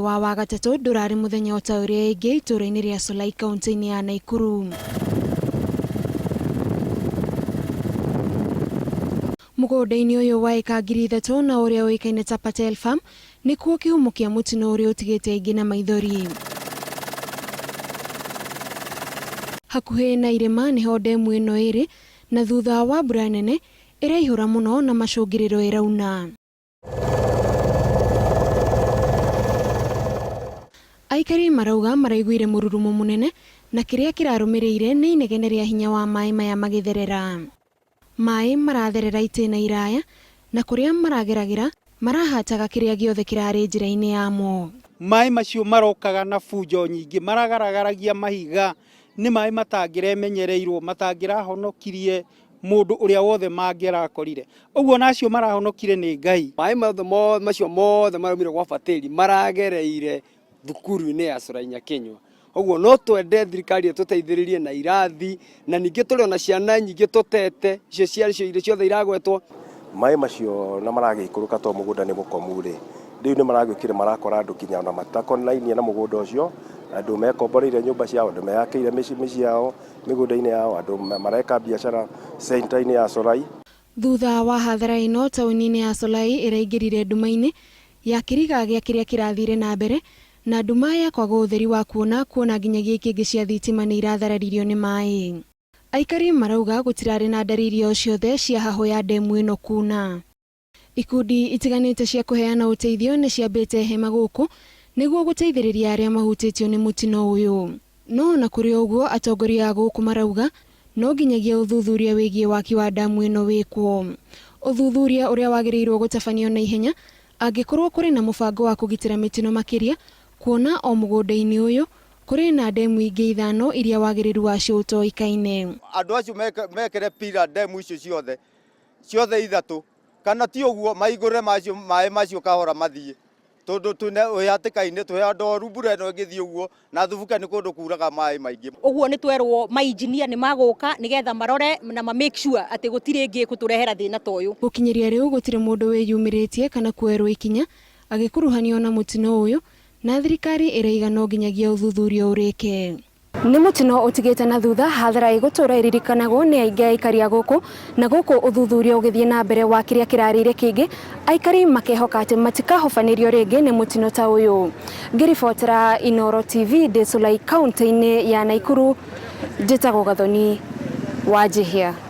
wa Wagatatũ ndũrarĩ mũthenya o ta ũrĩa ĩngĩ itũũra-inĩ rĩa Solai kaunti-inĩ ya Naikuru. Mũgũnda-inĩ ũyũ wa ĩka 3000 na ũrĩa ũĩkaine ta Patel Farm nĩkuo kĩhumo kĩa mũtino ũrĩa ũtigĩte aingĩ na maithori. Hakuhĩ na irĩma nĩho ndemu ĩno ĩrĩ na thutha wa mbura nene ĩraihũra mũno na macũngĩrĩro ĩrauna. Aikari marauga maraiguire mũrurumo mũnene na kĩrĩa kĩrarũmĩrĩire nĩ inegene rĩa hinya wa maĩ maya magĩtherera. Maĩ maratherera itĩna iraya na kũrĩa marageragĩra marahataga kĩrĩa gĩothe kĩrarĩ njĩra-inĩ yamo. Maĩ macio marokaga na bunjo nyingĩ, maragaragaragia mahiga, nĩ maĩ matangĩremenyereirwo, matangĩrahonokirie mũndũ ũrĩa wothe mangĩrakorire. Ũguo ona acio marahonokire nĩ Ngai. Maĩ mothe macio mothe maraumire gwa Batĩri maragereire thukuru-inĩ ya Solai Nyakinyua. Ũguo no twende thirikari ĩtũteithĩrĩrie na irathi, na ningĩ tũrĩ ona ciana nyingĩ tũtete, icio cia icio ciothe iragwetwo. Maĩ macio na maragĩikũrũka tondũ mũgũnda nĩ mũkomu rĩ, rĩu nĩ maragĩũkire marakora andũ kinya ona matakonainie na mũgũnda ũcio, andũ mekomboreire nyũmba ciao, andũ meyakĩire mĩciĩ yao mĩgũnda-inĩ yao, andũ mareka biacara center-inĩ ya Solai. Thutha wa hathara ĩno, taũni-inĩ ya Solai ĩraingĩrire nduma-inĩ ya kĩriga gĩa kĩrĩa kĩrathire na mbere, na nduma ya kwaga ũtheri wa kuona, kuona nginyagia ikĩngĩ cia thitima nĩ irathararirio nĩ maĩ. Aikari marauga gũtirarĩ na ndariri o ciothe cia hahũ ya ndemu ĩno kuna. Ikundi itiganĩte cia kũheana ũteithio nĩ ciambĩte hema gũkũ nĩguo gũteithĩrĩria arĩa mahutĩtio nĩ mũtino ũyũ. No ona kũrĩ o ũguo atongoria a gũkũ marauga no nginyagia ũthuthuria wĩgiĩ waki wa ndamu ĩno wĩkwo. Ũthuthuria ũrĩa wagĩrĩirwo gũtabanio na ihenya angĩkorwo kũrĩ na mũbango wa kũgitĩra mĩtino makĩria kuona o mũgũnda-inĩ ũyũ kũrĩ na ndemu ingĩ ithano iria wagĩrĩru wacio ũtoĩkaine. Andũ acio mekĩre pillar ndemu icio ciothe ciothe ithatũ kana ti ũguo maigũre macio maĩ macio kahora mathiĩ tondũ twĩna wĩ hatĩka-inĩ twĩ handũ horu mbura ĩno ĩngĩthiĩ ũguo na Thubuka nĩ kũndũ kuraga maĩ maingĩ. Ũguo nĩ twerwo mainjinia nĩ magũka nĩgetha marore na ma make sure atĩ gũtirĩ ĩngĩ ĩkũtũrehera thĩna ta ũyũ. Gũkinyĩria rĩu gũtirĩ mũndũ wĩyumĩrĩtie kana kuoerwo ikinya agĩkuruhanio na mũtino ũyũ na thirikari ĩraiga no nginyagia ũthuthuria ũrĩke. Nĩ mũtino ũtigĩte na thutha hathara ĩgũtũra ĩririkanagwo nĩ aingĩ a aikari a gũkũ, na gũkũ ũthuthuria ũgĩthiĩ na mbere wa kĩrĩa kĩrarĩire kĩngĩ, aikari makehoka atĩ matikahobanĩrio rĩngĩ nĩ mũtino ta ũyũ. Ngĩribotera Inooro TV ndĩ Solai kaunti-inĩ ya Naikuru, njĩtagwo Gathoni Wanjihia.